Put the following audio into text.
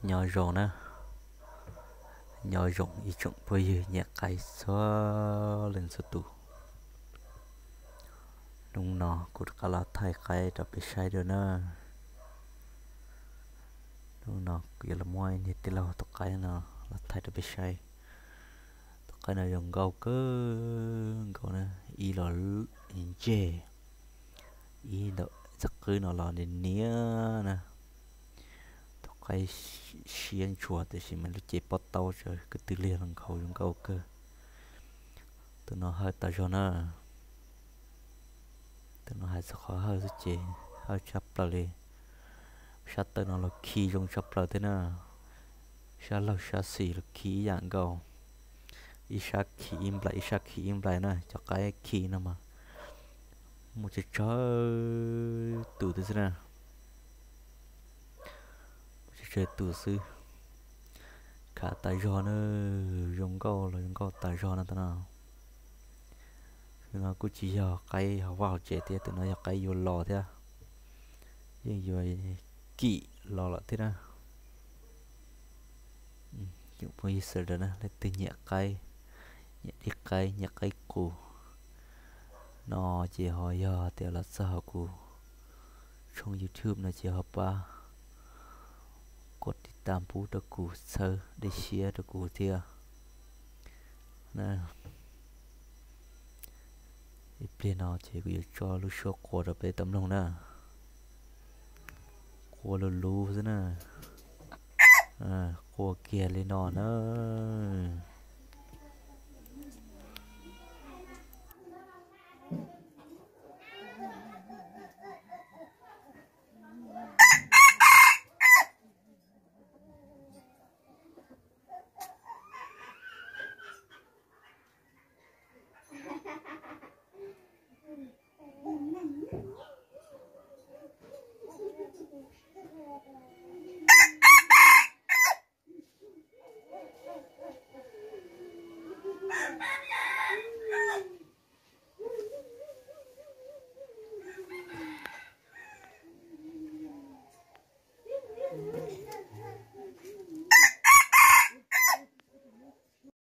Nyob zoo na, nyob zoo ib tsoom phooj ywg nyiam qaib txhua leej txhua tus. Hnub no kuv rov qab los thaij qaib rau peb saib dua na. Hnub no kuv yuav los muab niag tij laug tus qaib no los thaij rau peb saib. Tus qaib no zoo nkauj kawg nkaus na, ib los ntseg, ib ntawm txaj qwb no los niam niam na. Tus qaib siab ntshua tiam sis mas lub cev pob taub tsawv ko tw liag los nkhaus zoo nkauj kawg. Tus no hawj tas zog na. Tus no hais txog qhov hawj xwb ces hawj tshaj plaws li. Sab tawm no los khi zoo tshaj plaws thiab na. Sab laug sab xis los khi ib yam nkaus. Ib sab khi ib nplais, ib sab khi ib nplais na. Cov qaib khi no mas muaj tsawg tsawg tus thiab xwb na. Muaj tsawg tsawg tus xwb. Khav tas zog na, zoo nkauj los zoo nkauj tas zog no tus no. Tus no kuj tsis yog qaib hauv vaj hauv tsev thiab, tus no yog qaib yuav los thiab, yeej yuav kim los lawm thiab na. Cov phooj ywg sawv daws na, leej twg nyiam qaib, nyiam dib qaib, nyiam qaib qus no ces ho yog tias los txog hauv kuv tshooj YouTube no ces ho pab kuv tiv tam pub rau kuv txhawb dej siab rau kuv thiab. Ib pliag no ces kuv yuav tso lub suab qua rau peb tau mloog na. Qua lug lug xwb na. Qua kiag li no na.